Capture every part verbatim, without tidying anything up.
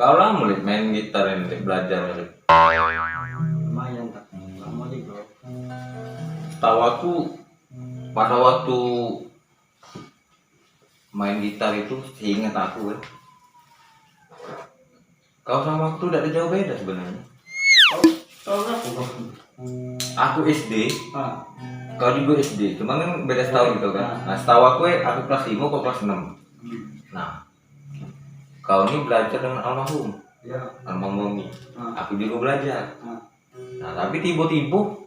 Kau lamo, Lip, main gitar ini, Lip, belajar ini, Lip? Lumayan, tak? Lamo juga. Setahu aku, pada waktu main gitar itu, seingat aku, kan, kau sama aku tuh dak ada jauh beda sebenarnya. Tahun berapa kau? Aku S D, ah, kau juga S D, cuma kan beda setahun gitu kan. Ah. Nah, setahu aku, eh, aku kelas lima, kau kelas enam. Hmm. Nah, kau ini belajar dengan almarhum. Ya. Almarhum Romi. Ah. Aku juga belajar. Ah. Nah, tapi tiba-tiba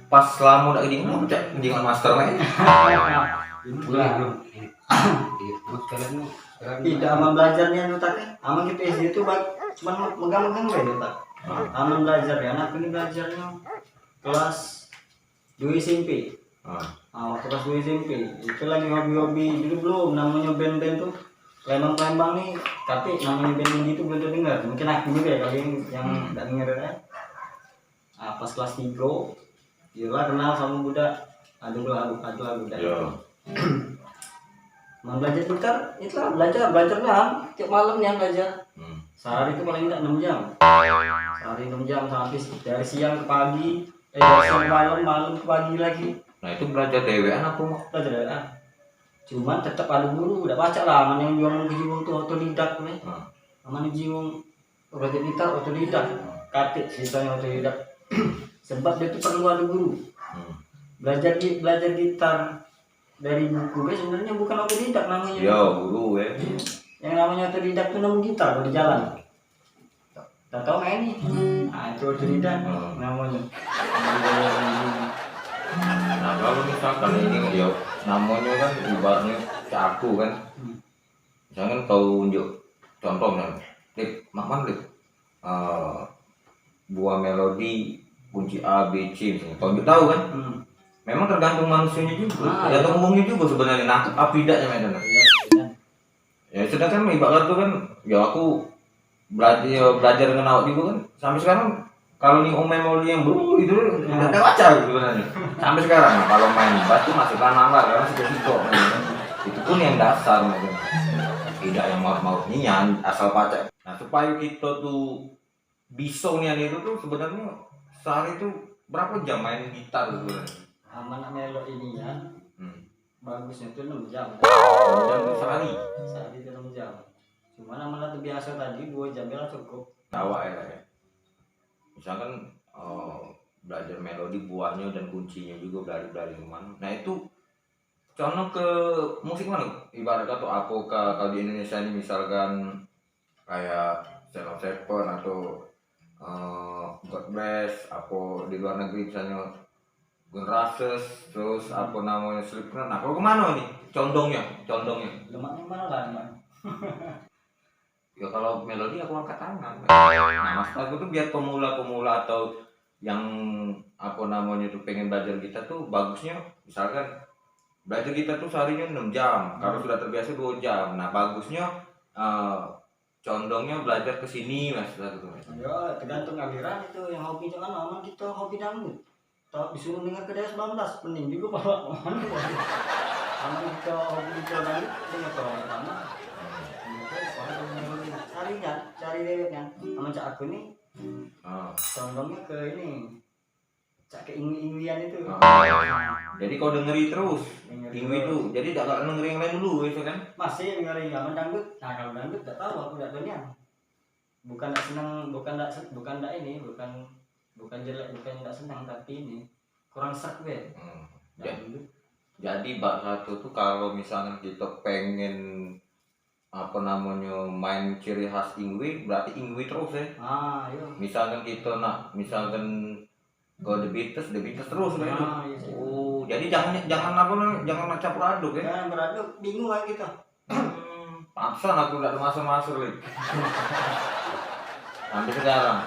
pas lamo dak kejingan, aku cak kejingan master main. Ini bukan. Iya, Mas, kalian nih, kalian tidak aman belajarnya, otak, eh. Aman kita S D itu bak-, cuman megang-megang aja, otak. Ah. Aman belajar ya, anak ini belajarnya kelas dua S M P. Ah. Ah, waktu kelas dua S M P, itu lagi hobi-hobi dulu, belum namanya band-band tuh. Palembang-Palembang nih, tapi namanya band-band itu belum terdengar. Mungkin aku juga ya kali yang, yang hmm, nggak denger ya. Ah, pas kelas tiga, iyalah kenal sama budak. Aduh lah, aduh, aduh lah budak. Yo. Mau belajar gitar, itulah belajar, belajar kan. Tiap malam nih belajar. Hmm. Sehari itu paling enggak enam jam. Sehari enam jam sampai si-, dari siang ke pagi, eh, dari siang ke malam, malam ke pagi lagi. Nah, itu belajar dewean apa, Mak? Belajar dewean. Cuman tetap ada guru, udah pacak lah, mana yang jual ke jiwang tuh otodidak nih. Hmm. Mana jiwang belajar gitar otodidak. Hmm. Katik ceritanya otodidak. Sebab dia tuh perlu ada guru. Hmm. Belajar gi-, belajar gitar dari buku kan sebenarnya bukan otodidak namanya. Yo, guru, eh. Yang namanya otodidak tuh nemu gitar di jalan. Tak tahu main nih. Ah, itu otodidak namanya. Nah, kalau misalkan ini, yo, namanya kan ibaratnya cak aku kan. Hmm. Misalkan kau unjuk contoh kan, Lip, mak mana, Lip? Eh, buah melodi kunci A, B, C misalnya. Kau unjuk tahu kan? Hmm. Memang tergantung manusianya juga, ah, tergantung, iya, wongnya juga sebenarnya nangkep apa tidaknya, Mak, kan? Iya, iya. Ya, sedangkan ibarat tu kan, ya aku belajar, ya, belajar dengan awak juga kan. Sampai sekarang kalau ni omai mau yang bro itu, ya, dah baca gitu sebenarnya. Sampai sekarang, nah, kalau main bass tu masih kan nangkar karena sudah sikok main. Itu pun yang dasar, maksudnya. Tidak yang mau-mau nian, asal pacak. Nah, supaya kita tu bisa nian itu tu sebenarnya sehari tu berapa jam main gitar tu sebenarnya? Aman nak melok ini ya. Hmm. Bagusnya tu enam jam. Enam jam tu sehari? Sehari tu enam jam. Cuman aman lah terbiasa tadi, dua jam lah cukup. Awak ya, ya. Misalkan, eh, belajar melodi, buahnya dan kuncinya juga belari-belari kemana. Nah, itu condong ke musik mana? Ibarat kata apa, kalau di Indonesia ini misalkan kayak Sheila on Seven atau, eh, God Bless, apa di luar negeri misalnya Guns N' Roses, terus apa namanya Slipknot. Nah, kalau kemana ini? Condongnya, condongnya. Lemaknya mana lah, lemaknya? Ya, kalau melodi aku angkat tangan. Nah, maksud aku tuh biar pemula-pemula atau yang apa namanya tuh pengen belajar gitar tuh bagusnya misalkan belajar gitar tuh seharinya enam jam, kalau, hmm, sudah terbiasa dua jam. Nah, bagusnya, eh, condongnya belajar ke sini, maksud aku tuh. Ya, tergantung aliran itu yang hobi, jangan aman kita hobi dangdut. Tau disuruh denger ke Dewes Bambas, pening juga pala. Amun kita hobi kita balik, dia nggak tahu apa. Cari kan, cari dewek kan. Amun cak aku ni, ah, condongnya ke ini. Cak ke ingwi-ingwian itu. Ah. Jadi kau dengeri terus. Dengeri terus. Ingwi tu. Jadi dak, dak dengeri yang lain dulu, itu kan? Masih dengeri, amun dangdut. Nah, kalau dangdut dak tahu, aku dak tahu nian. Bukan dak seneng, bukan dak se-, bukan dak ini, bukan, bukan jelek, bukan dak seneng, tapi ini kurang srek be. Hmm. Ja-, jadi bak satu tu kalau misalkan kita pengen apa namanya main ciri khas Ingwi, berarti Ingwi terus ya. Ah, iya. Misalkan kita nak, misalkan ke The Beatles, The Beatles terus kan? Ah, iya, iya. Oh, jadi jangan, jangan apa namanya, jangan nak campur aduk ya? Jangan beraduk, bingung kan kita. Hmm, pantesan aku ndak ada masuk-masuk, Lip. Sampai sekarang.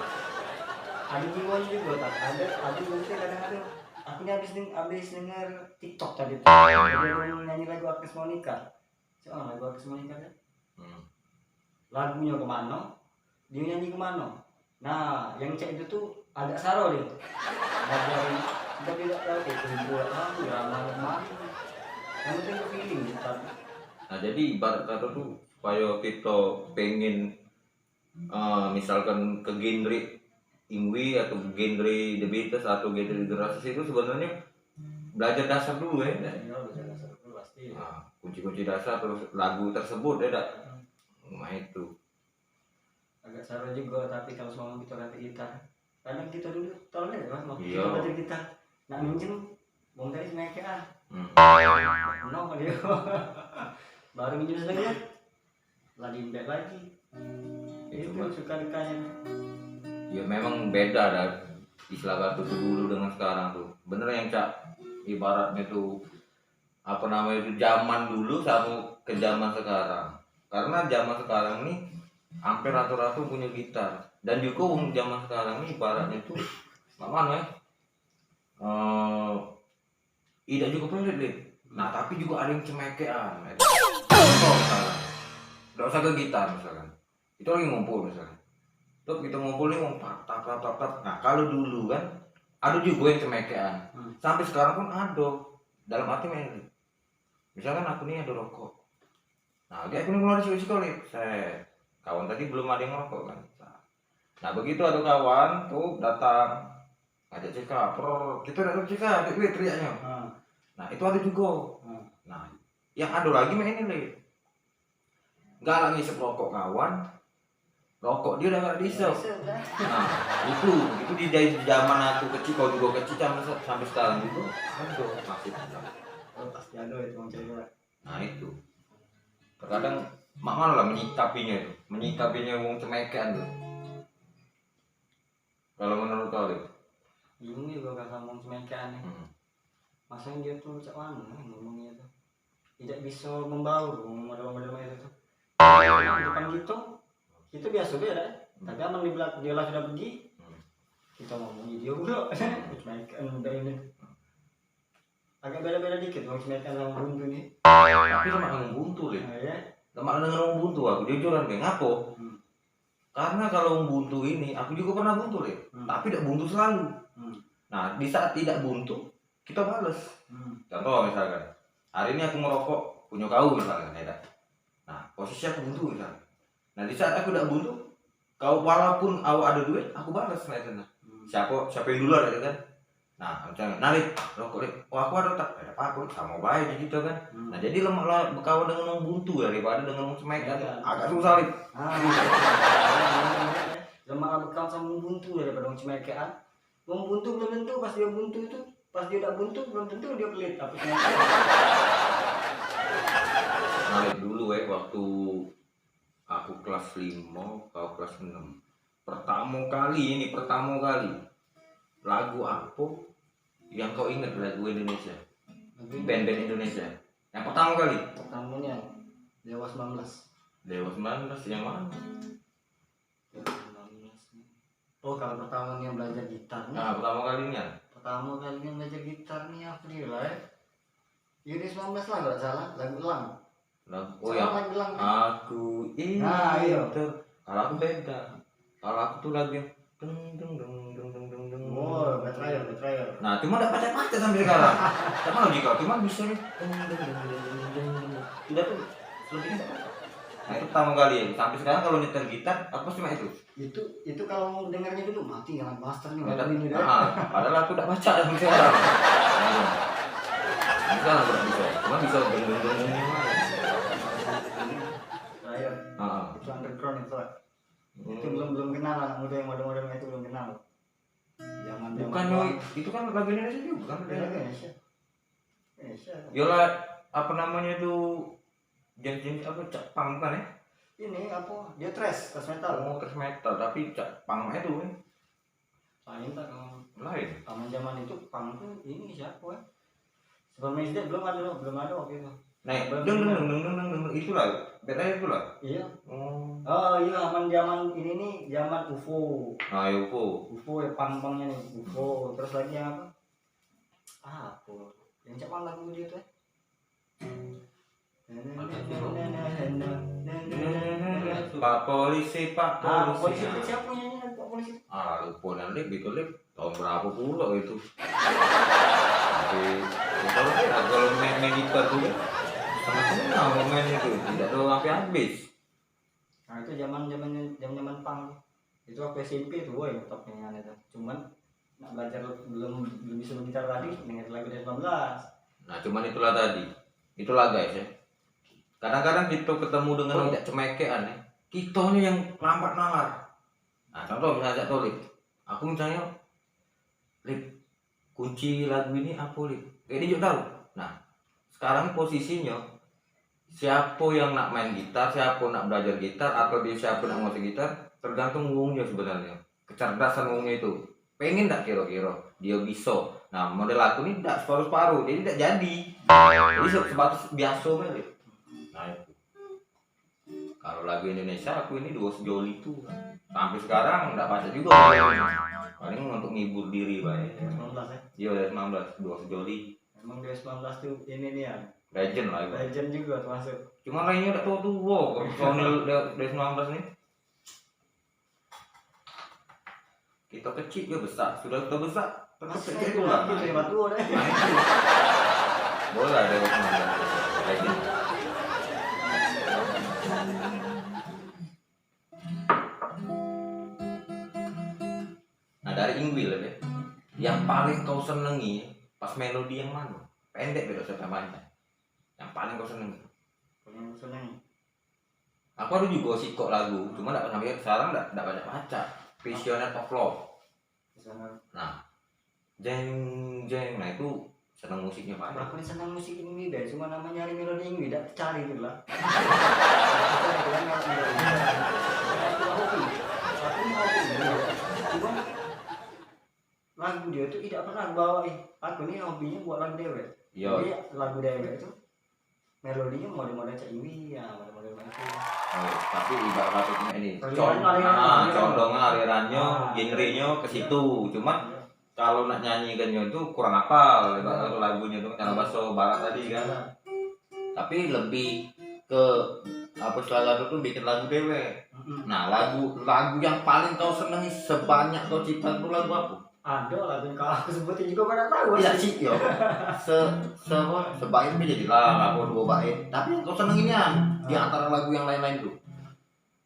Ada bingung juga, tak? Ada, ada juga kadang ada. Aku ni habis deng-, habis denger TikTok tadi tuh. Dia nyanyi lagu Agnes Monica. Siapa lagu Agnes Monica kan? Hmm. Lagunya kemana? Dia nyanyi kemana? Nah, yang cak itu tuh agak saro dia. Ngajarin, sebab dia tak tahu, eh, buat lagu, drama, drama. Yang penting ke feeling, bukan. Nah, jadi ibarat kata tuh, supaya kita pengen Eh, misalkan ke genre Ingwi atau genre The Beatles atau genre The Rush itu sebenarnya belajar dasar dulu ya. Iya, belajar dasar dulu pasti. Nah, kunci-kunci dasar terus lagu tersebut ya dak. Hmm. Nah itu. Agak seru juga tapi kalau semua kita ganti gitar. Kadang kita dulu tahu nih mas, waktu kita belajar gitar, nak minjem bongkar si Meke ah. Hmm. No dia. Baru minjem setengah, lagi imbek lagi. Itu suka dukanya. Ya memang beda dah istilah batu tuh dulu dengan sekarang tuh. Bener yang cak ibaratnya tuh apa namanya itu zaman dulu sama ke zaman sekarang. Karena zaman sekarang nih hampir rata-rata punya gitar. Dan juga wong zaman sekarang nih ibaratnya tuh mak mana ya? Eh, idak juga pelit, Lip. Nah, tapi juga ada yang cemekean. Contoh misalkan. Ndak usah ke gitar misalkan. Itu lagi ngumpul misalnya. Tuh kita ngumpul nih wong tap tap tap tap tap. Nah, kalau dulu kan ada juga yang cemekean. Hmm. Sampai sekarang pun ada. Dalam arti main. Misalkan aku nih ada rokok. Nah, dia aku nih ngeluarin sikit-sikit nih. Set. Kawan tadi belum ada yang ngerokok kan. Nah, begitu ada kawan tuh datang ngajak cekap, "Prrr, kita nak cekap, duit teriaknya." Hmm. Nah, itu ada juga. Hmm. Nah, yang ada lagi main ini. Galak ngisep rokok kawan, rokok dia dah galak diisep. Isep dah. Nah, itu, itu di dari zaman aku kecil, kau juga kecil sampai, sampai sekarang juga ada masih ada. Oh, pasti ada itu orang cewek. Nah, itu. Terkadang mak mana lah menyikapinya itu, menyikapinya wong cemekean tuh. Kalau menurut kau, Lip? Bingung juga kan sama wong cemekean nih. Hmm. Masanya dia tuh cak mana ngomongnya tuh. Tidak bisa membaur ngomong model-model itu tuh. Depan kita, kita biasa be dah. Hmm. Tapi aman di belakang dia lah sudah pergi. Hmm. Kita ngomong dia pula. Hmm. Cemekean udah ini. Agak beda-beda dikit wong cemekean sama buntu nih. Tapi lemak dengan buntu, Lip. Oh, iya? Lemak dengan wong buntu, aku jujuran, Bang. Ngapo? Hmm. Karena kalau wong buntu ini, aku juga pernah buntu, Lip. Hmm. Tapi dak buntu selalu. Hmm. Nah, di saat tidak buntu, kita bales. Hmm. Contoh misalkan, hari ini aku ngerokok, punya kau misalkan, ya dak? Nah, posisi aku buntu misalkan. Nah, di saat aku dak buntu, kau walaupun awak ada duit, aku bales lah itu nah. Hmm. Siapa siapa yang duluan itu kan? Nah, misalnya, "Nah, Lip, rokok, Lip." "Oh, aku ada tak?" "Ada apa aku, Lip?" Sama bae gitu kan. Hmm. Nah, jadi lemak lah berkawan dengan orang buntu daripada dengan orang cemekean. Iya. Agak susah, Lip. Ah. Lemak lah berkawan sama orang buntu daripada orang cemekean. Wong buntu belum tentu, pas dia buntu itu, pas dia dak buntu belum tentu dia pelit. Tapi ternyata Nah, Lip, dulu eh waktu aku kelas lima, kau kelas enam. Pertama kali ini, pertama kali. Lagu apa yang kau ingat lagu Indonesia? Lagu Indonesia. Band-band Indonesia. Yang pertama kali. Pertamanya Dewa sembilan belas. Dewa sembilan belas yang mana? Dewa sembilan belas ni. Oh, kalau pertama ni yang belajar gitar ni. Ah, pertama kali ni ya? Pertama kali ni belajar gitar ni apa dia lah eh? Yudi sembilan belas lah kalau salah, lagu Elang. Lagu, oh ya. Lagu Elang. Aku itu. Nah, iya. Kalau aku beda. Kalau aku tuh lagu yang deng deng deng deng deng deng deng. Oh, Betrayer, Betrayer. Nah, cuma dak pacak-pacak sampai sekarang. Sama logika, cuma bisa nih. Deng deng deng deng deng deng deng. Udah tuh, selebihnya dak pacak. Nah, itu pertama kali ya. Sampai sekarang kalau nyetel gitar, aku pasti main itu. Itu itu kalau dengarnya dulu mati dengan masternya. Padahal ini dah. Ah, padahal aku dak baca sampai sekarang. Sekarang aku dak bisa. Cuma bisa deng deng deng deng. Ryan. Ah. Itu underground itu lah. Hmm. Itu belum belum kenal anak muda yang model-model itu belum kenal. Zaman bukan, itu kan lagu Indonesia juga kan? Iya, Indonesia. Indonesia. Yolah, apa namanya itu? Jenis-jenis apa? Cak punk bukan ya? Ini apa? Dia thrash, thrash metal. Oh, thrash metal, tapi cak punk itu kan? Lain tak kalau lain. Zaman-zaman itu punk tuh ini siapa ya? Sebelum S D belum ada loh, belum ada waktu itu. Nah, belum deng deng deng deng deng deng deng itulah. Band lain itulah. Iya. Oh. Oh iya, zaman zaman ini nih, zaman U F O. Ah, ya, U F O. U F O ya punk-punknya nih, U F O. Terus lagi yang apa? Apa? Yang cak mana lagu dia tuh? Pak polisi, Pak polisi. Ah, polisi. Siapa nyanyi lagu Pak polisi? Ah, lupa nanti gitu, Lip. Tahun berapa pula itu? Tapi ya, kalau dia kalau main, main gitar tuh kan, setengah-setengah mau main itu, tidak tahu sampai habis. Nah, itu zaman zaman zaman zaman pang. Itu waktu S M P tuh, woi, top nih anu tuh. Cuman nak belajar belum belum bisa berbicara tadi, dengar lagu dari sembilan belas. Nah, cuman itulah tadi. Itulah guys ya. Kadang-kadang kita ketemu dengan orang cak cemekean ya. Kita ni yang lambat nalar. Nah, contoh misalnya cak Tolip. Aku misalnya, Lip, kunci lagu ini apa, Lip? Kayak dia juga tahu. Nah, sekarang posisinya siapa yang nak main gitar, siapa nak belajar gitar, atau dia siapa nak nguasai gitar, tergantung wongnya sebenarnya. Kecerdasan wongnya itu. Pengen tak kira-kira dia bisa. Nah, model aku ni tak separuh-separuh, jadi tak jadi. Jadi se- sebatas biasa aja. Nah, itu. Kalau lagu Indonesia, aku ini Duo Sejoli tu. Sampai sekarang tak baca juga. Paling untuk ngibur diri bae. Sembilan belas ya? Iya, dari sembilan belas, Duo Sejoli. Emang dari sembilan belas tu ini nih ya. Legend lah itu. Legend juga termasuk. Cuma lainnya tak tua-tua, kalau personil dari dari sembilan belas ni. Kita kecil dia besar, sudah kita besar, tetap masih kecil itu lah. Lagi terima tua deh. Nah, itu. Boleh ada orang sembilan belas. Legend. Nah, dari Ingwil ya, yang paling kau senengi pas melodi yang mana? Pendek beda sampai panjang. Yang paling kau senengi? Paling seneng. Aku ada juga sikok lagu, cuma dak pernah, sekarang dak dak banyak baca. Visioner of Love. Visioner. Nah, jeng jeng, nah itu seneng musiknya banyak. Aku ni seneng musik ini deh, cuma namanya nyari melodi ini dak cari tu lah. Aku cari tu lah, melodi ini. Aku hobi. Aku ni hobi. Cuma lagu dia tu idak pernah bawa, eh, aku ni hobinya buat lagu dewek. Iya. Jadi lagu dewek tu melodinya model-model cak ini ya, model-model macam itu. Oh, tapi ibarat kata ini, condong, aliran, ah, aliran. Condong alirannya, ah, genrenya ke situ. Cuman iya. Kalau nak nyanyi kan itu kurang apal, ibarat kata lagunya tu kan dalam bahasa barat tadi kan. Iya. Tapi lebih ke apa, salah satu tu bikin lagu dewek. Mm-mm. Nah, lagu lagu yang paling kau senengi sebanyak kau cipta tu lagu apa? Ada lagu yang kalau aku sebutin juga kau tak tahu. Iya sih, yo. Se se apa, sebaik pun jadi lah, apa dua baik. Tapi yang kau senengin nian di antara lagu yang lain-lain tu.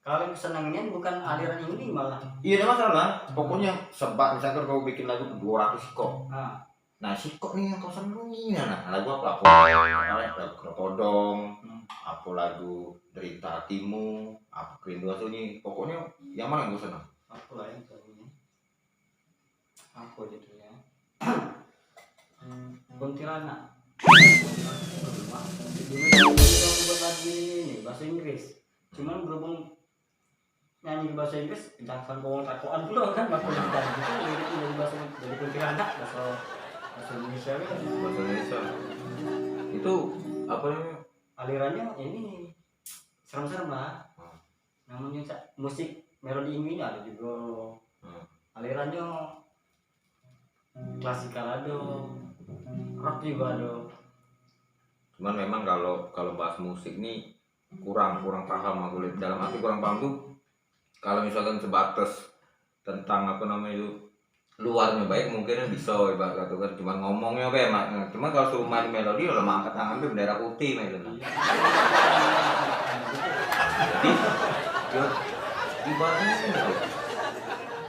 Kalau yang senengin bukan aliran ini malah. Iya, ada masalah. Pokoknya sebab misalkan kau bikin lagu tu dua ratus sikok. Ah. Nah, sikok ni yang kau senengi, nah, nah, lagu apa? Apa? Lagu Kertodong, hmm, apa lagu Derita Hatimu, apa Kerinduan Sunyi. Pokoknya yang mana yang kau seneng? Apa lah yang kau ini? Apa judulnya? Hmm, Kuntilanak. Dulu kita buat lagu ini, bahasa Inggris. Cuman berhubung nyanyi bahasa Inggris, jangan kau takokan pula kan, bahasa Inggris gitu, jadi itu jadi bahasa, jadi kuntilanak, bahasa, bahasa Indonesia kan. Bahasa Indonesia. Itu apa namanya? Alirannya ini serem-serem lah. Hmm. Namanya cak musik melodi Inggrisnya ada juga. Hmm. Alirannya klasikal ada, rock juga ada. Cuman memang kalau kalau bahas musik nih kurang kurang paham aku, Lip. Dalam arti kurang paham tuh kalau misalkan sebatas tentang apa namanya itu luarnya baik mungkin bisa ibarat kata kan cuma ngomongnya kayak mak. Cuma kalau suruh main melodi ya lemah angkat tangan tuh bendera putih main itu. Nah. Jadi ya ibaratnya ini loh.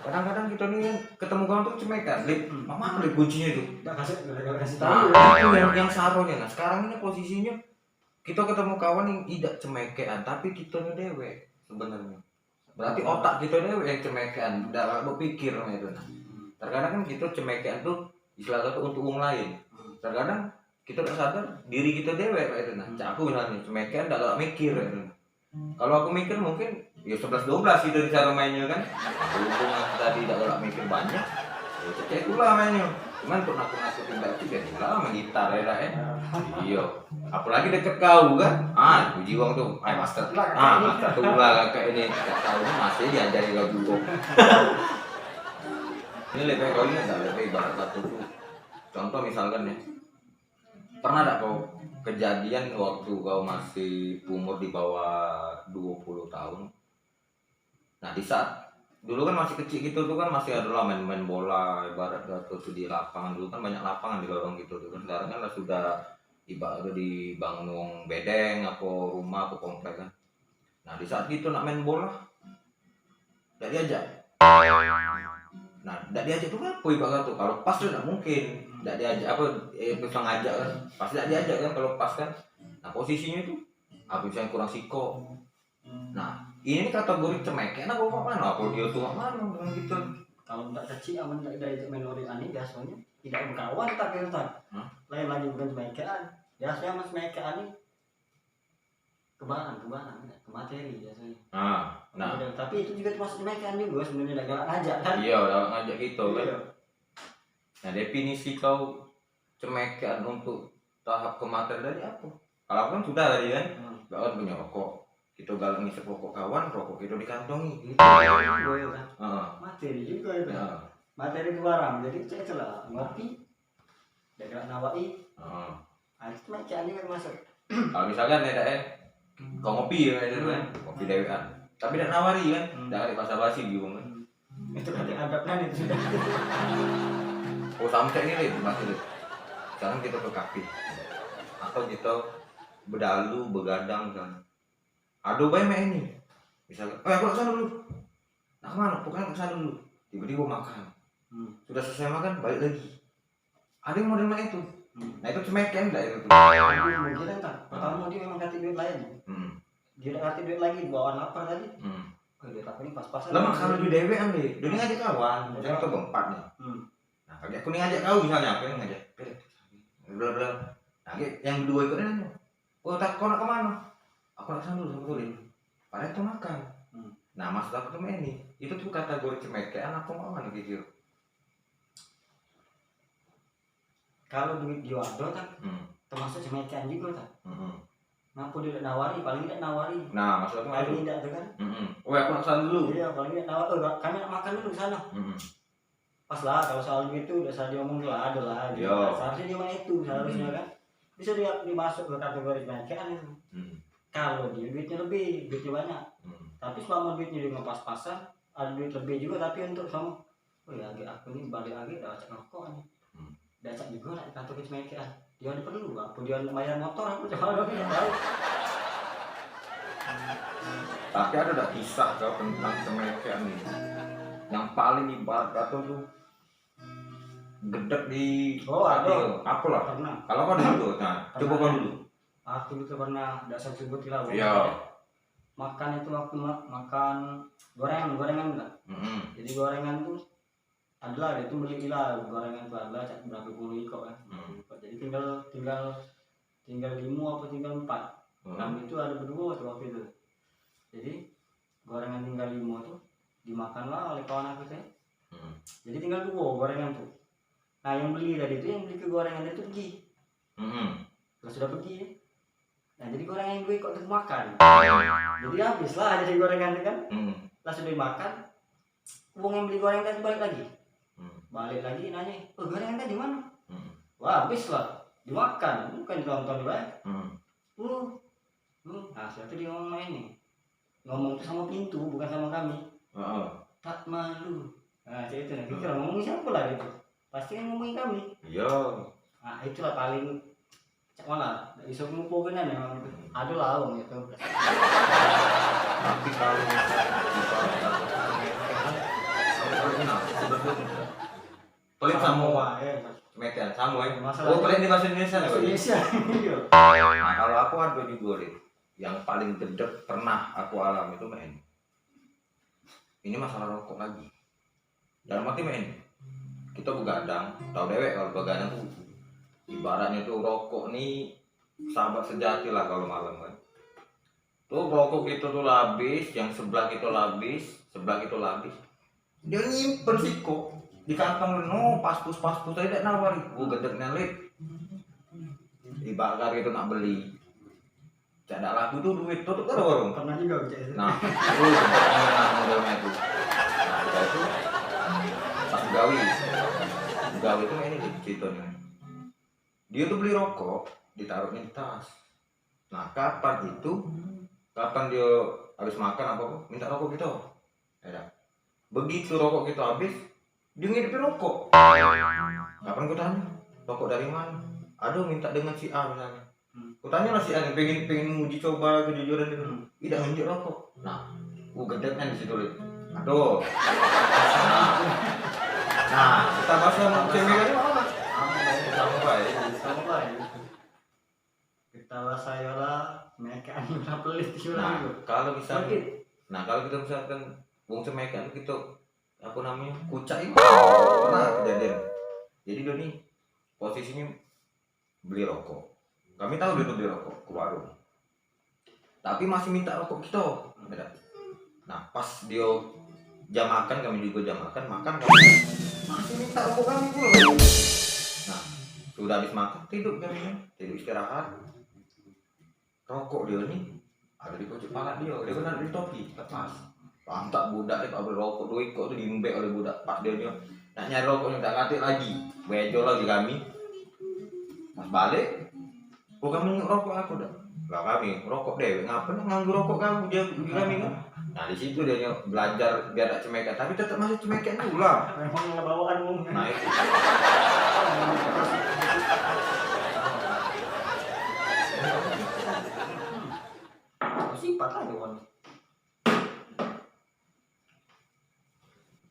Kadang-kadang kita nih kan ketemu kawan tuh cemekan, Lip, hmm, mama ada kuncinya tuh. Nggak kasih, nggak kasih tahu. Nah, itu yang yang saronya. Nah, sekarang ini posisinya kita ketemu kawan yang idak cemekean, tapi kita dewek sebenarnya. Berarti otak kita dewek yang cemekean, ndak berpikir sama itu. Nah, terkadang kan kita cemekean tuh istilah kata untuk wong lain. Terkadang kita tak sadar diri kita dewek kayak itu. Nah, cak aku misalnya cemekean ndak galak mikir kayak itu. Kalau aku mikir mungkin ya sebelas dua belas gitu di cara mainnya kan. Berhubung aku tadi dak galak mikir banyak, ya cek itulah mainnya. Cuman untuk nakut-nakutin baik itu jadi lah main gitar ya dah ya. Iya. Apalagi deket kau kan. Ah, puji wong tuh. Ai master. Ah, master tuh lah kakak ini. Gak tahu ini masih diajari lagu kok. Ini lebih kau ingat gak lebih ibarat satu tuh. Contoh misalkan nih. Pernah dak kau kejadian waktu kau masih umur di bawah dua puluh tahun? Nah, di saat dulu kan masih kecil gitu tuh kan masih ada lah main-main bola, ibarat kata tuh di lapangan dulu kan banyak lapangan di lorong gitu tuh kan. Sekarang kan lah sudah ibarat tuh dibangun wong bedeng apa rumah apa komplek kan. Nah, di saat kito nak main bola, dak diajak. Nah, dak diajak tu ngapo ibarat tu? Kalau pas tu dak mungkin dak diajak, apo, eh, bisa ngajak kan? Pasti dak diajak kan kalau pas kan? Nah, posisinyo tu, apo misalnyo kurang sikok. Nah, ini kategori cemekean apo mak mano? Apo dio tu mak mano dengan kito? Kalau budak kecik amen dak diajak main lori ani biasonyo tidak bekawan tak kiro tak. Hah? Lain lagi bukan cemekean. Biasonyo amen cemekean ni ke barang, ke barang, ke materi biasonyo. Ah, nah. Tapi itu jugo termasuk cemekean jugo sebenarnyo, dak galak ngajak kan? Iyo, galak ngajak kito kan. Iyo. Nah, definisi kau cemekean untuk tahap ke materi tadi apo? Kalau aku kan sudah tadi kan, hmm, dak kan punyo rokok. Kito galak ngisep rokok kawan, rokok kito dikantongi. Itu jugo yo kan? Heeh. Materi jugo itu. Heeh. Materi ke barang. Jadi cek lah ngopi. Dak galak nawai. Heeh. Ah, itu cemekean jugo masuk. Kalau misalkan ya, dak ya, kau ngopi ya, itu kan, ngopi dewekan. Tapi dak nawari kan, hmm, dak ada basa-basi di rumah. Hmm. Itu kan adab kan itu sudah. Oh, sampai ini, Lid, masih, Lid. Sekarang kita ke kafe. Atau kita bedalu, begadang kan. Ado bae mek ini. Misalnya, "Eh, aku nak sana dulu." "Nak kemana?" "Pokoknya nak sana dulu." Tiba-tiba makan. Hmm. Sudah selesai makan, balik lagi. Ado yang model mak itu. Hmm. Nah, itu cemekean dak itu? Mungkin kan, pertama dia memang katik duit lain. Hmm. Dia dak katik duit lagi, bawaan lapar tadi. Hmm. Oh, duit aku ni pas-pasan. Lah, mak, kalau dia dewek kan, dia, dia ni ngajak kawan, misalnya kita berempat ni. Hmm. Nah, kagek aku ni ngajak kau misalnya, aku ni ngajak. Bla, bla. Nah, kagek yang berdua itu nanya, "Oh, tak, kau nak kemana?" "Aku nak sana dulu sama Tulin." Padahal itu makan. Hmm. Nah, maksud aku tu mak ini, itu tu kategori cemekean apo mak mano gitu? Kalau duit dio ado, tak? Hmm. Termasuk cemekean jugo, tak? Hmm. Ngapo dio dak nawari? Paling dak nawari. Nah, maksud aku paling dak tu kan? Hmm. "Weh, aku nak sana dulu." Iyo, paling dak nawari. "Oh, kami nak makan dulu sana." Hmm. Pas lah, kalau soal duit tu dak usah diomong lah, ado lah. Gitu. Iyo. Seharusnyo dio mak itu, seharusnyo kan. Bisa dia dimasuk ke kategori cemekean itu. Hmm. Kalau dio duitnyo lebih, duitnyo banyak. Hmm. Tapi selama duitnyo dio ngepas-pasan, ado duit lebih jugo tapi untuk samo, "Oh ya, agek aku ni balik agek dak pacak ngerokok ni." Hmm. Dak pacak jugo nak dikato ke cemekean. Dio ado perlu, apo dio nak bayar motor, aku cak mano dak tau. Tapi ado dak kisah kau tentang cemekean ni? Yang paling ibarat kato tu gedek di hati kau. Oh, ado. Apo lah? Pernah. Kalau kau dulu, nah, coba kau dulu. Aku tu pernah, dak usah sebut lah. Iyo. Makan itu waktu ma-, makan gorengan, gorengan lah. Mm-mm. Jadi gorengan tu adalah, dio tu beli lah gorengan tu adalah cak berapo puluh ikok kan. Hmm. Jadi tinggal, tinggal, tinggal limo apo tinggal empat. Hmm. Kami tu ado beduo tu waktu itu. Jadi gorengan tinggal limo tu dimakan lah oleh kawan aku tu. Hmm. Jadi tinggal duo gorengan tu. Nah, yang beli tadi tu, yang beli ke gorengan tadi tu pergi. Hmm. Lah sudah pergi. Nah, jadi gorengan yang duo ikok tu makan. Jadi habis lah jadi gorengan tu kan. Hmm. Lah sudah makan, wong yang beli gorengan tadi balik lagi. Hmm. Balik lagi nanyo, "Oh, gorengan tadi mano?" Hmm. Wah, habis lah. Dimakan, bukan ditonton bae. Hmm. Uh, uh, nah, sudah tu dia ngomong mak ini. Ngomong tu samo pintu, bukan samo kami. Heeh. "Tak malu." Nah, cak itu nah. Kito ngomong siapo lah gitu. Pasti kan ngomongin kami. Iyo. Nah, itulah paling cak mano, dak iso ngupo kena memang itu. Ado lah wong itu. Tapi kalau misalnya ibarat kata cemekean, kalau, kalau kenal, sebetulnya pelit samo, samo, eh, cemekean, samo, eh. Masalah. Oh, pelit di bahasa Indonesia, bahasa Indonesia. Iyo. Nah, kalau aku ado jugo, Lid, yang paling gedek pernah aku alami tu, main. Ini masalah rokok lagi. Dalam arti main, kito begadang, tau dewek kalau begadang tu ibaratnyo tu rokok ni sahabat sejati lah kalau malam kan. Tu rokok kito tu lah habis, yang sebelah kito lah habis, sebelah kito lah habis. Dio nyimpen sikok di kantong, no, paspus, paspus tadi dak nawari. Oh, gedek nian, Lid. Ibarat kito nak beli. Cak dak laku tu duit, tutup kan warung. Pernah jugo cak itu. Nah, itu pernah modelnyo itu. Nah, udah itu pas begawi. Begawi itu ini nih ceritanya. Dia tuh beli rokok, ditaruhnya di tas. Nah, kapan itu, kapan dia habis makan apa, apa, minta rokok gitu. Ya dah. Begitu rokok kita habis, dia ngidupin rokok. Kapan gue tanya, "Rokok dari mana?" "Aduh, minta dengan si A," misalnya. Hmm. Ku tanyo lah si Ade, pengen, pengen nguji coba kejujuran itu. Hmm. Idak ngenjuk rokok. Nah, ku gedek kan di situ, Lip. Aduh. Nah, nah, kita bahas yang cewek tadi apa? Sama bae. Sama bae. Kita bahas ayo lah, mereka anu lah pelit juga. Nah, kalau misal, nah, kalau kita misalkan wong cemekan kita, apa namanya, kucak itu pernah kejadian. Jadi dia ni posisinya beli rokok. Kami tahu dia tu beli rokok ke warung. Tapi masih minta rokok kita. Nah, pas dia jam makan, kami juga jam makan, makan kami, masih minta rokok kami pula. Nah, sudah habis makan, tidur kami kan. Tidur istirahat. Rokok dia ni ada di pojok palak dia. Dia kan ada di topi, lepas. Lantak budak dia, tak boleh rokok, dua ikok tu diembek oleh budak. Pas dia ni nak nyari rokok ni tak katik lagi. Bejo lagi kami. Pas balik, "Oh, kamu nyuk rokok aku dah." Lah, kami rokok dewek, ngapa nak nganggu rokok kamu, dia di kami kan. Nah, di situ dia nyuk belajar biar tak cemekan, tapi tetap masih cemekan pula. Memang lah bawaan umumnya. Nah, itu. Sifat lah dia orang.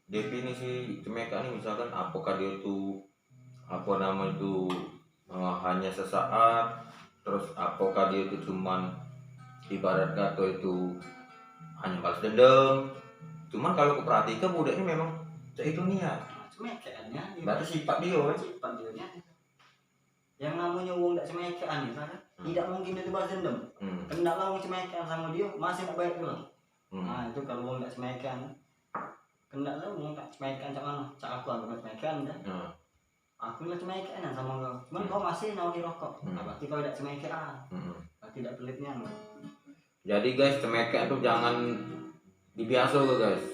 Definisi cemekan ni misalkan apakah dia tu, apa nama itu, eh, hanya sesaat, terus apakah dia tu cuman ibarat kata itu hanya balas dendam. Cuman kalau aku perhatikan budak ni memang cak itu niat. Cemekan ya. Berarti sifat dia kan. Sifat dia ni. Yang namonyo wong dak cemekan ni kan, hmm, idak mungkin dia tu balas dendam. Hmm. Kena lah wong cemekan samo dia, masih nak baik pulang. Hmm. Nah, itu kalau wong dak cemekan. Kena lah wong dak cemekan cak mano? Cak aku, aku dak cemekan kan. Hmm. Aku lah cemekan samo kau. Cuman, hmm, kau masih nawari rokok. Hmm. Nah, berarti kau dak cemekan. Hmm. Berarti dak pelit nian. Jadi guys, cemekan tu jangan dibiaso ke guys.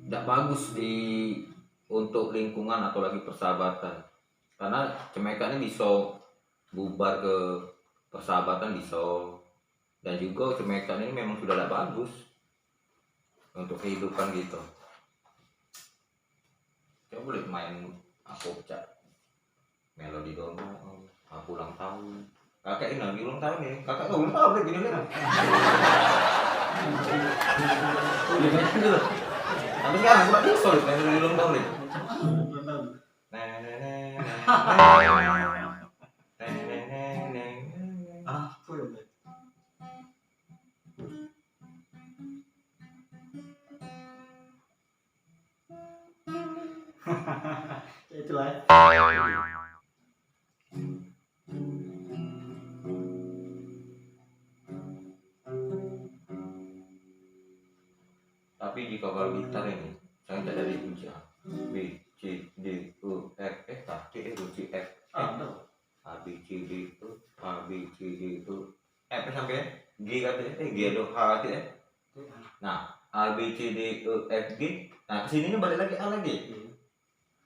Dak bagus di, untuk lingkungan atau lagi persahabatan. Karena cemekan ni biso bubar ke persahabatan biso. Dan juga cemekan ini memang sudah dak bagus untuk kehidupan gitu. Coba boleh main apa cak melodi domba, aku ulang tahun. Kakak ini lagi ulang tahun ni. Kakak kau ulang tahun ni, gini kan. Tapi sekarang aku tak bisa main melodi ulang tahun ni. Apa ya? Itulah ya. Tapi jika kalau gitar ini, saya tak dari kunci A. B, C, D, E, F, eh, tak, D, eh, kunci F. Ah, betul. A, B, C, D, E, A, B, C, D, E, F sampai G kata, eh, G ada H kata, eh. Nah, A, B, C, D, E, F, G. Nah, kesininya balik lagi A lagi. Iya.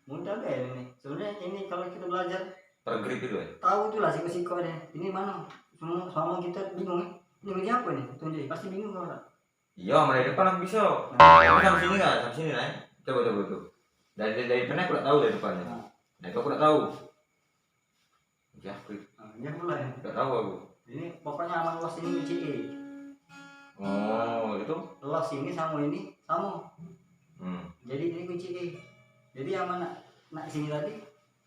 Mudah be ini. Sebenarnya ini kalau kita belajar per grid itu, eh. Tahu tu lah siko-siko ni. Ini mano? Semua, selama kita bingung, eh. Ini kunci apa ni? Tunjuk. Pasti bingung kau tak? Iya, mulai depan aku bisa. Nah. Tapi sampai sini kan, sampai sini lah, eh. Coba, coba, coba. Dari, dari depan aku tak tahu dari depannya. Nah. Dari aku tak tahu. Jahkrik. Nah, ini mulai. Gak tahu aku. Ini pokoknya aman los ini kunci E. Oh, itu? Los ini sama ini sama. Hmm. Jadi ini kunci E. Jadi yang mana nak sini tadi?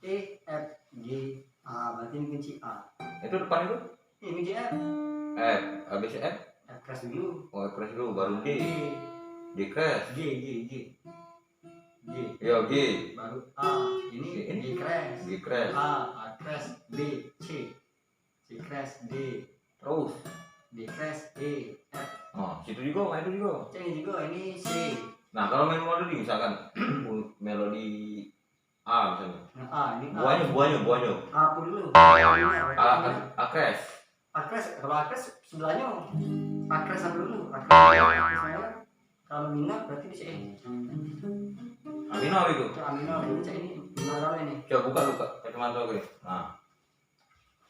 E, F, G, A. Berarti ini kunci A. Itu depan itu? Ini kunci F. F, habis F? F crash dulu. Oh, F crash dulu, baru G. G. G crash. G, G, G. G. Yo, G. Baru A. Ini, ini? G crash. G crash. A, A crash, B, C. C crash, D. Terus? D crash, E, F. Oh, situ juga, main itu juga. Cak ini juga, ini C. Nah, kalau main melodi misalkan melodi A misalnya. Nah, A, ini A. Buahnya, buahnya, buahnya. A apa dulu? A, A, A crash. A crash, kalau A crash sebelahnya. A crash apa dulu? A crash, A crash. Kalau minor berarti di C. A minor itu. Itu A minor, ini cak ini minor kali ini. Coba buka, buka kacamata gue. Nah.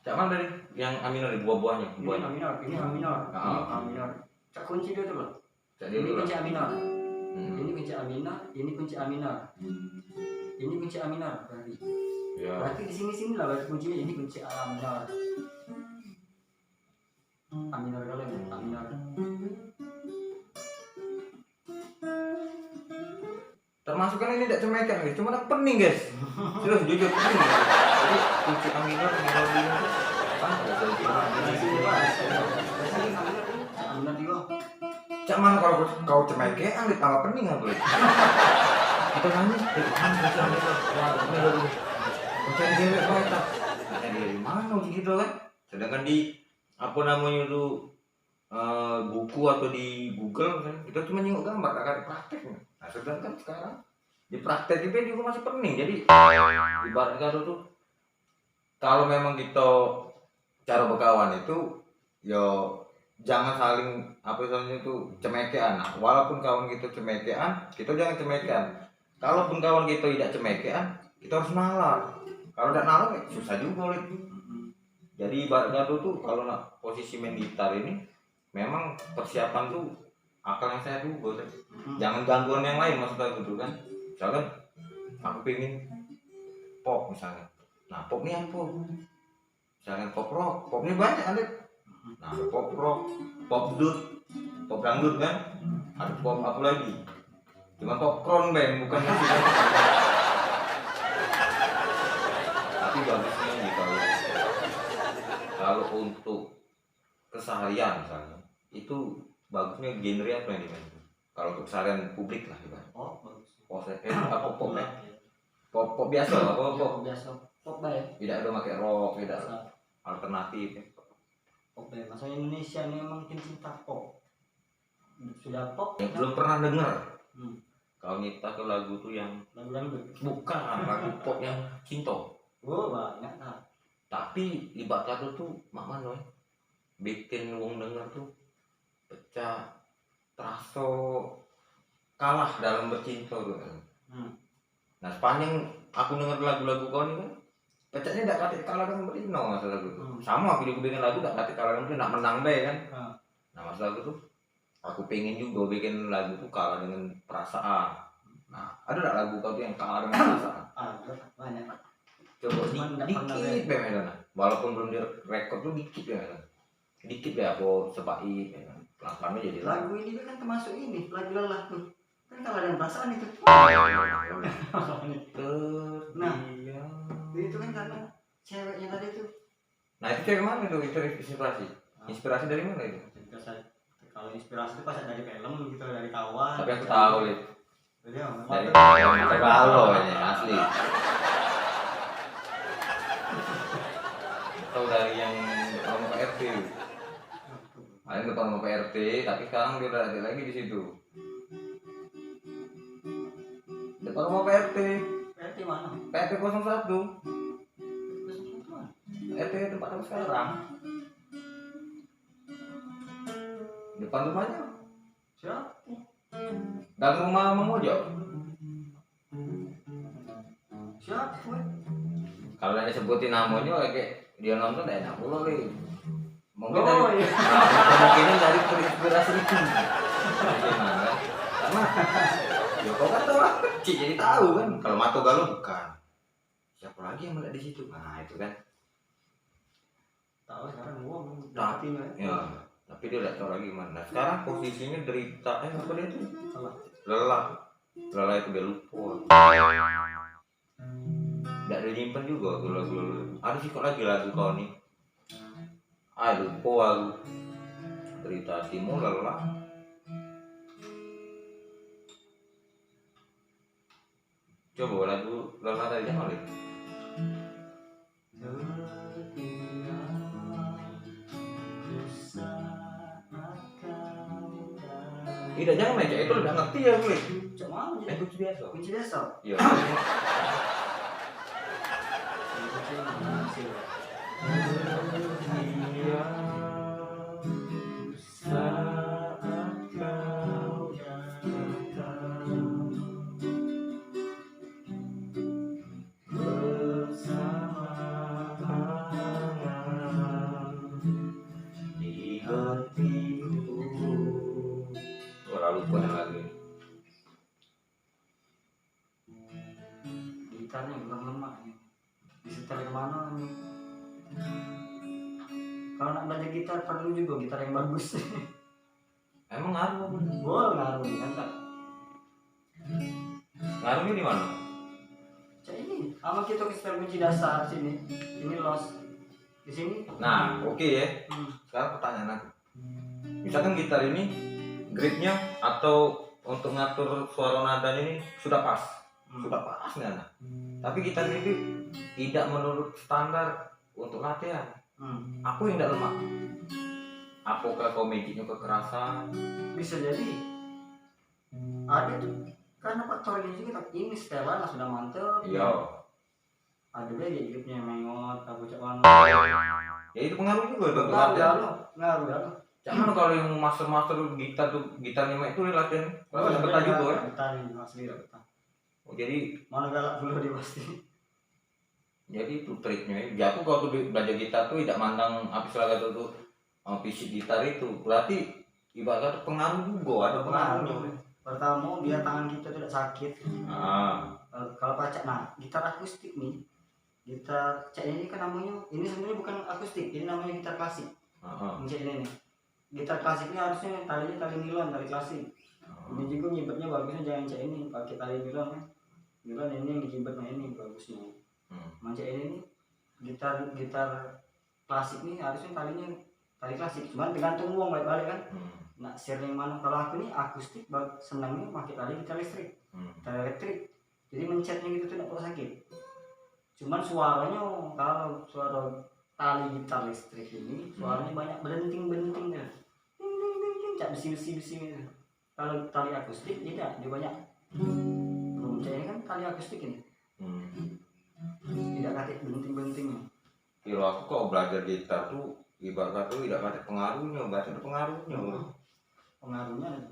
Cak mana tadi? Yang A minor, buah-buahnya, ini buahnya. A minor, ini A minor. Ah. Ini A minor. Cak kunci dia tu loh. Cak dia ini tu kunci lah. A minor. Hmm. Ini kunci A minor, ini kunci A minor. Ini kunci A minor berarti. Ya. Berarti di sini, sini lah berarti kuncinya, ini kunci A minor. Minor kali, minor. Termasuk kan ini dak cemekean, guys. Cuma dak pening, guys. Serius, jujur pening. Jadi kunci A minor, minor, minor. Apa? Cak mano kalau kau, kau cemekean, tambah pening apa, guys? Kita nanya, eh, mana kunci A minor? Wah, minor dulu. Kau cari cewek, kau tak. Cari dari mana gitu kan? Sedangkan di, apa namanya tu, eh, buku atau di Google kan, kita cuma nyingok gambar, gak ada prakteknya. Nah, sedangkan sekarang di praktek itu juga masih pening. Jadi ibarat kata tuh, kalau memang kita cara berkawan itu, yo, jangan saling, apa istilahnya tuh, cemekean. Nah, walaupun kawan kita cemekean, kita jangan cemekean. Kalaupun kawan kita tidak cemekean, kita harus nalar. Kalau tidak nalar, ya susah juga, Lid. Jadi ibarat kata tuh, kalau nak posisi main gitar ini, memang persiapan tuh akal yang sehat juga, Lid. Jangan gangguan yang lain, maksud aku tuh kan. Misalkan aku pengen pop misalnya. Nah, pop ini apa? Misalnya pop rock, pop ini banyak, Lid. Nah, ada pop rock, pop dut, pop dangdut kan. Ada pop apa lagi? Cuma popcorn band, bukan musik. Tapi bagusnya nih kalau, kalau untuk keseharian misalnya, itu bagusnya genre apa yang dimainkan? Kalau untuk keseharian publik lah, ibarat. Oh, bagus. Oh, saya, eh, apa pop ya? Pop, pop biasa apa pop? Pop biasa. Pop bae. Tidak ada pakai rock, tidak. Biasa. Alternatif. Pop bae. Maksudnya Indonesia ni memang cinta pop. Sudah pop. Yang belum pernah denger. Hmm. Kau nyipta ke lagu tuh yang lagu dangdut. Bukan, lagu pop yang cinta. Oh, banyak lah. Tapi ibarat kata tuh mak mano, eh? Bikin wong denger tuh pecah, teraso kalah dalam bercinta tuh. Hmm. Nah, sepanjang aku denger lagu-lagu kau ni kan, pecahnya dak katik kalah dengan berino masalah lagu tuh. Hmm. Sama aku juga bikin lagu dak katik kalah dengan nak menang bae kan. Hmm. Nah, masalah lagu tuh, aku pengen juga bikin lagu tuh kalah dengan perasaan. Nah, ada dak lagu kau tuh yang kalah dengan perasaan? Ada, banyak. Coba di, dikit be, Medan. Walaupun belum direkod tuh dikit be, Medan. Dikit be, apa sebaik, ya kan. Pelan-pelan jadi lagu. Lagu ini kan termasuk ini, lagu lelah tuh. Kan kalah dengan perasaan itu. Nah, itu kan karena ceweknya tadi tuh. Nah, itu cewek mana tuh inspirasi? Inspirasi dari mana itu? Inspirasi, kalau inspirasi itu pasti dari film gitu, dari kawan. Tapi aku tahu, Lid. Dari mana? Dari Kota Balo ini, asli. Tahu dari yang depan rumah Pak R T. Ada depan rumah Pak R T, tapi sekarang dia udah ada lagi di situ. Depan rumah Pak R T. Pak R T mana? Pak R T kosong satu. Kosong satu mana? R T tempat aku sekarang. Depan rumahnya. Siapa? Dan rumah Mang Ojo. Siapa? Kalau nak disebutin namanya, kayak dia nonton, dak enak pula, Li. Mungkin dari, nah, kemungkinan dari terinspirasi itu. Gimana? Karena, ya, kau kan orang kecil, jadi tahu kan. Kalau Mato Galo bukan. Siapa lagi yang meledak di situ? Nah, itu kan. Tahu sekarang wong. Tapi, ya, tapi dia dak tahu lagi mana. Nah, sekarang posisinya derita, eh, apa dia tuh? Lelah. Lelah. Lelah itu dia lupa. Dak ada nyimpen juga tuh lagu-lagu. Ada sih kok lagi lagu kau nih. Ah, lupa aku. Derita hatimu lelah. Coba lagu lelah dari siapa, Lid? Tidak, jangan main cak itu, udah ngerti ya gue. Cak mana? Eh, kunci biasa. Kunci biasa? Iya. Iya. Saat kau datang bersama angan di hatiku. Ora lupa yang lagu ini. Gitarnya kurang lemak ini. Disetel kemana ini? Kalau Nak belajar gitar perlu juga gitar yang bagus. Emang ngaruh apa? Wah, ngaruh kan, Kak? Ngaruhnya di mana? Cak ini, sama kita ke setel kunci dasar sini. Ini loss. Di sini. Nah, oke ya. Hmm. Sekarang pertanyaan aku. Misalkan gitar ini gripnya atau untuk ngatur suara nadanya ini sudah pas. Hmm. Sudah pas nih, nah. Tapi gitar ini tuh tidak menurut standar untuk latihan. Hmm. Aku yang tidak lemak. Apakah kau magicnya kekerasan? Bisa jadi. Ada tuh, karena faktor ini juga, ini setelan lah sudah mantep. Iya. Ada be hidupnya mengot, aku cak mana. Ya, itu pengaruh juga tuh, pengaruh latihan. Ya lo, pengaruh ya lo. Cak mana kalau yang master-master gitar tuh, gitarnya mek itu latihan. Kalau ada betah juga ya. Betah nih, asli lah betah. Oh, jadi mana galak dulu dia pasti. Jadi itu triknya. Ya, aku kalau tuh belajar gitar tuh tidak mandang apa istilah kata tuh, eh, fisik gitar itu. Berarti ibarat kata pengaruh juga, ada pengaruh. Pengaruhnya. Pertama, biar tangan kita tidak sakit. Ah. Eh, kalau pacak, nah, gitar akustik nih, gitar cak ini kan namanya, ini sebenarnya bukan akustik, ini namanya gitar klasik. Heeh. Yang cak ini nih. Gitar klasik ini harusnya talinya tali nilon, tali klasik. Oh. Ini juga ngibetnya bagusnya jangan cak ini, pakai tali nilon ya. Nilon ini yang digibet, nah ini bagusnya. Hmm. Mancak ini nih, gitar, gitar klasik nih harusnya talinya tali klasik, cuman tergantung wong balik-balik kan. Hmm. Nak sering mana, kalau aku nih akustik bag-, senangnya pakai tali gitar listrik. Hmm. Gitar elektrik. Jadi mencetnya gitu tuh ndak perlu sakit. Cuman suaranya, kalau suara tali gitar listrik ini, suaranya banyak belenting-belenting tuh. Ting, ting, ting, ting, cak besi-besi, besi gitu. Kalau tali akustik, tidak, dia banyak. Belum percaya kan tali akustik ini? Hmm. Tidak katik belenting-belenting. Kira aku kalau belajar gitar tuh ibarat kata tidak katik pengaruhnya, baca ada pengaruhnya. Hmm. Pengaruhnya ada.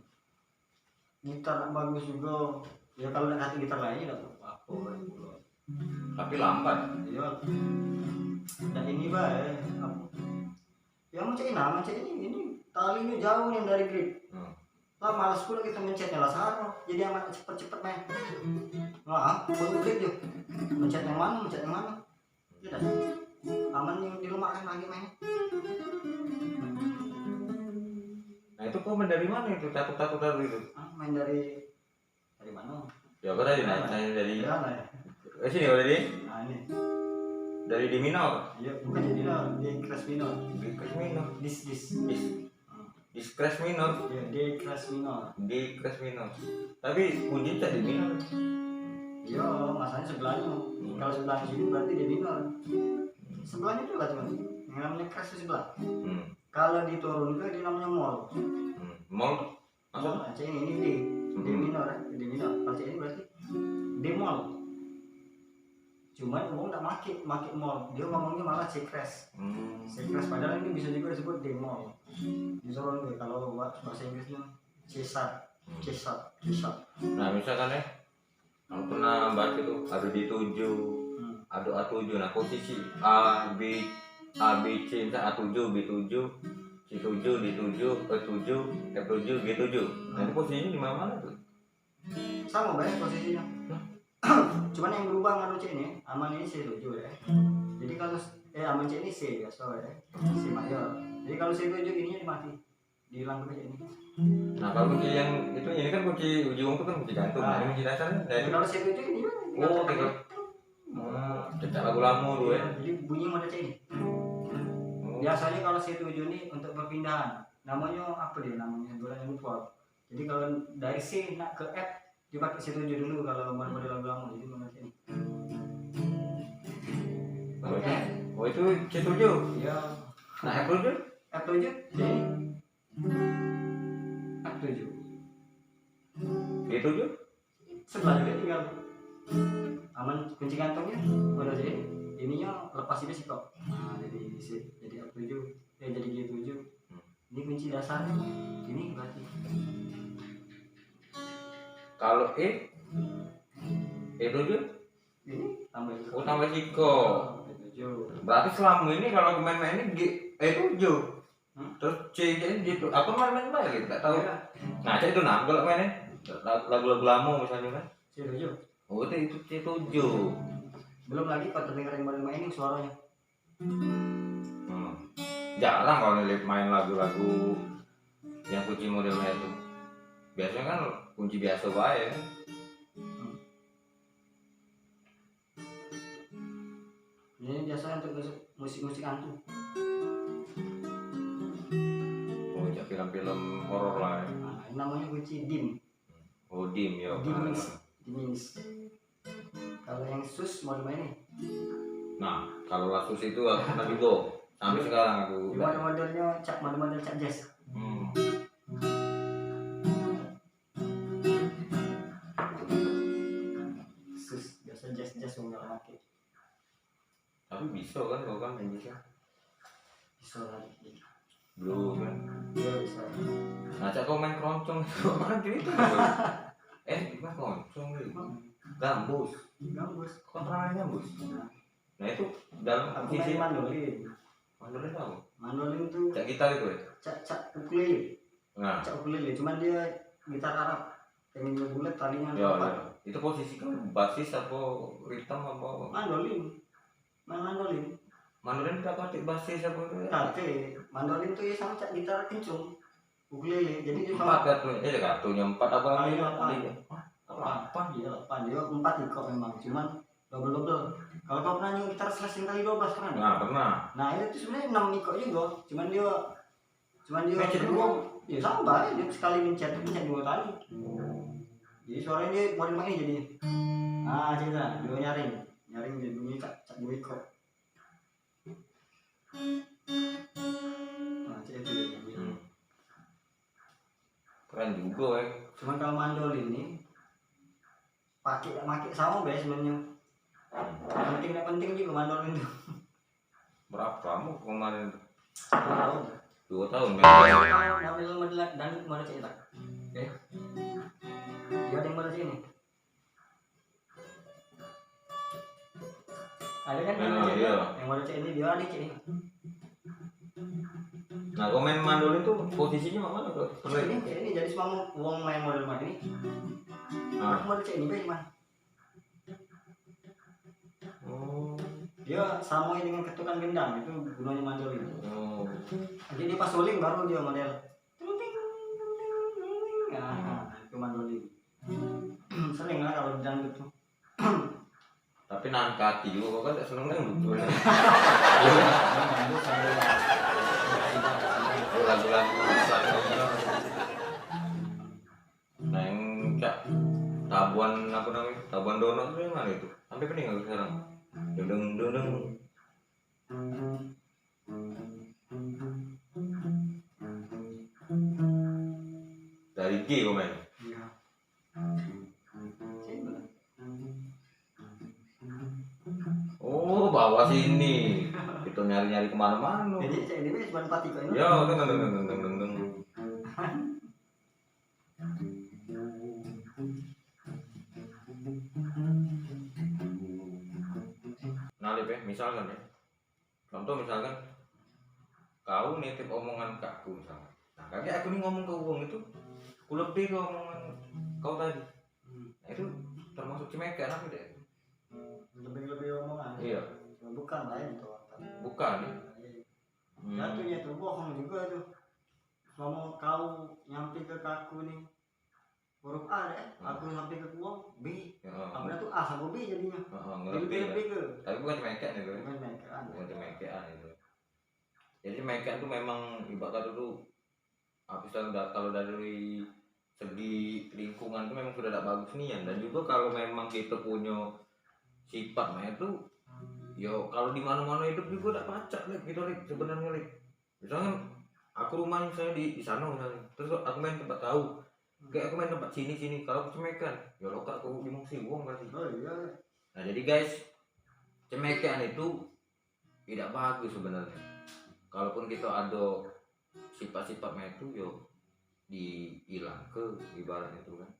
Gitar nak bagus juga. Ya kalau nak katik gitar lain tidak apa-apa. Tapi lambat. Iya. Nah ini bae. Apa? Ya macam ini, nah, macam ini, ini talinya jauh nih dari grip. Hmm. Lah males pula kita mencetnya lah saro. Jadi amat cepet-cepet main. Wah, baru grip je. Mencet yang mana, mencet yang mana. Tidak. Aman yang dilemakkan lagi main. Nah, itu komen dari mana itu? Takut-takut dari itu. Ah, main dari Dari mana? Ya, apa tadi, nah, nanya dari, ya, nah. Eh, sini, apa tadi? Nah, ini. Dari D minor. Iya, bukan D minor, D crash minor. D crash minor. Dis, dis. Dis, dis crash minor. Iya, D crash minor. D crash minor. Tapi kunci tak D minor. Iya, masalahnya sebelahnya. Hmm. Kalau sebelah sini berarti D minor. Sebelahnya itu lah, cuman. Yang namanya crash itu sebelah. Hmm. Kalau diturun ke, dia namanya mol. Hmm. Mol? Maksud? Nah, cak ini, ini D. D minor, eh. D minor. Kalau cak ini berarti D mol. Cuman wong dak make, make mol. Dia ngomongnya malah C crash. Hmm. C crash, padahal ini bisa juga disebut D mol. Diturun ke, kalau buat bahasa Inggrisnya C sharp. Hmm. C sharp, C sharp. Nah, misalkan ya, aku pernah baca tuh, ada D tujuh, hmm, ada A tujuh. Nah, posisi A, B, A, B, C, misal A tujuh, B tujuh, C tujuh, D tujuh, E tujuh, F tujuh, G tujuh. Nah, itu posisinya di mana-mana tuh. Sama bae posisinya. Hah? Cuman yang berubah nganu cek ini, aman ini C tujuh ya. Jadi kalau s-, eh, aman cek ini C biasa ya. C mayor. Jadi kalau C tujuh ininya dimati. Dihilang dulu ini. Nah, kalau kunci yang itu, ini kan kunci ujung itu kan kunci gantung. Ah. Nah, ini kunci dasar kan? Nah, itu. Kalau C tujuh ini kan tinggal tekan. Oh, tinggal. Oh, cecak lagu lama tu, ya. Iya, jadi bunyi model cak ini. Oh. Biasanya kalau C tujuh ini untuk perpindahan. Namanya apa dia namanya? Bulan yang lupa. Jadi kalau dari C nak ke F, dia pakai C tujuh dulu kalau model-model lagu lama. Jadi model cak ini. Oh, itu, oh, itu C tujuh? Iya. Nah, F tujuh? F tujuh, jadi F tujuh. G tujuh? Sebelah juga tinggal. Aman kunci kantongnya. Udah jadi. Ininya lepas ini sih kok. Nah, jadi isi, jadi F tujuh. Eh, jadi G tujuh. Hmm. Ini kunci dasarnya. Ini berarti. Kalau E? E tujuh? Ini tambah siko. Oh, tambah siko. Oh, E tujuh. Berarti selama ini kalau main-main ini G, E tujuh. Hmm? Terus C, C gitu. Apa main-main bae gitu, tak tahu. Iya. Nah, cak itu nah, kalau main, eh, lagu-lagu lama misalnya kan. C tujuh. Oh, itu, itu C tujuh. Belum lagi kalau terdengar yang baru main ini suaranya. Hmm. Jarang kalau Lip main lagu-lagu yang kunci model itu. Biasanya kan kunci biasa bae kan. Ini biasa untuk musik-musik hantu. Oh, cak film-film horor lah ya. Nah, ini namanya kunci dim. Oh, dim ya. Dimis. Dimis. Kalau yang sus mau dimainin. Nah, kalau lah sus itu aku pernah juga. Sampai sekarang aku. Model-modelnya cak model-model cak jazz. Hmm. Sus, biasa jazz-jazz wong galak make. Tapi bisa kan kau kan main bisa? Bisa lah dikit. Blues kan. Iya, bisa. Nah, cak kau main keroncong itu orang cerita. Eh, bukan keroncong ni. Gambus. Gambus. Kontranya gambus. Nah, itu dalam aku main mandolin. Mandolin apa? Mandolin tuh cak gitar itu ya? Cak, cak ukulele. Nah. Cak ukulele, cuman dia gitar Arab. Yang bulat talinya empat. Itu posisi kan basis apa ritme apa? Mandolin. Main mandolin. Mandolin tak pakai basis apa itu? Kate, mandolin tuh ya sama cak gitar kencung. Ukulele. Jadi dia empat kartu, eh kartunya empat apa? Ah, iya, delapan. Iya. Hah? Kok delapan? Iya, delapan. Dia empat ikok memang, cuman double-double. Kalau kau pernah nyung gitar slashing kali dua belas pernah? Nah, pernah. Nah, itu tuh sebenarnya enam ikok juga. Cuman dia Cuman dia mencet dua. Ya sama bae, dia sekali mencet, mencet dua kali. Jadi suaranya dia model begini jadi. Ah, cerita, dia nyaring. Nyaring dia bunyi cak, cak dua ikok. Nah, cak itu dia bunyi. Hmm. Keren juga ya. Cuman kalau mandolin ini pakai tak pakai sama bae sebenarnya. Penting tak penting juga mandolin itu. Berapa lama kemarin tuh? Dua tahun. Dua tahun kan? Model model dan model cerita. Eh. Dia ada yang model sini. Ada kan yang model ini, dia ada cek ini. Nah, kau main mandolin tuh posisinya mak mana tuh? Cek ini, cek ini. Jadi semua wong main model mana ini? Nah. Model cek ini bae, Man. Oh. Dia sama dengan ketukan gendang, itu gunanya mandolin. Oh. Jadi dia pas suling baru dia model. Ting, ting, ting, ting, ting. Nah, itu mandolin. Sering lah kalau dangdut tuh. Tapi nahan kaki juga, kau kan tak seneng dangdut. Dangdut sambil lagu-lagu. Nah, yang cak tabuan apa namanya? Tabuan donat tu yang mana itu? Sampai pening aku sekarang. Dudung dudung. Dari G komen. Iya. Oh, bawah sini. Kita nyari-nyari kemana-mana. Jadi cek ini cuma empat ikok ini. Ya, deng deng deng deng deng deng. Nah, Lip, eh, misalkan ya. Contoh misalkan kau nitip omongan ke aku misalkan. Nah, kagek aku ni ngomong ke wong itu, ku lebih ke omongan kau tadi. Hmm. Nah, itu termasuk cemekean apa dek? Lebih-lebih omongan. Iya. Bukan lain tuh. Bukan. Iya. Hmm. Jatuhnya itu bohong juga tuh. Selama kau nyampe ke aku nih, huruf A deh, hmm, aku sampai ke kuong B. Ya, apa tuh A sama B jadinya? Heeh, jadi ngerti ya. Lebih ke. Tapi bukan cemekean itu. Bukan cemekean. Bukan cemekean itu. Jadi cemekean itu memang ibarat kata tuh, apa istilah, kalau dari segi lingkungan itu memang sudah tidak bagus nian. Dan juga kalau memang kita punya sifat mah itu, yo kalau di mana-mana hidup juga tidak pacak, Lip, gitu, Lip, sebenarnya, Lip. Misalnya aku rumahnya misalnya di di sana misalnya, terus aku main tempat kau, kayak aku main tempat sini sini, kalau aku cemekean, ya lo kak aku emosi wong pasti. Oh iya. Nah jadi guys, cemekean itu tidak bagus sebenarnya. Kalaupun kita ada sifat-sifat itu yo dihilang ke ibaratnya itu kan.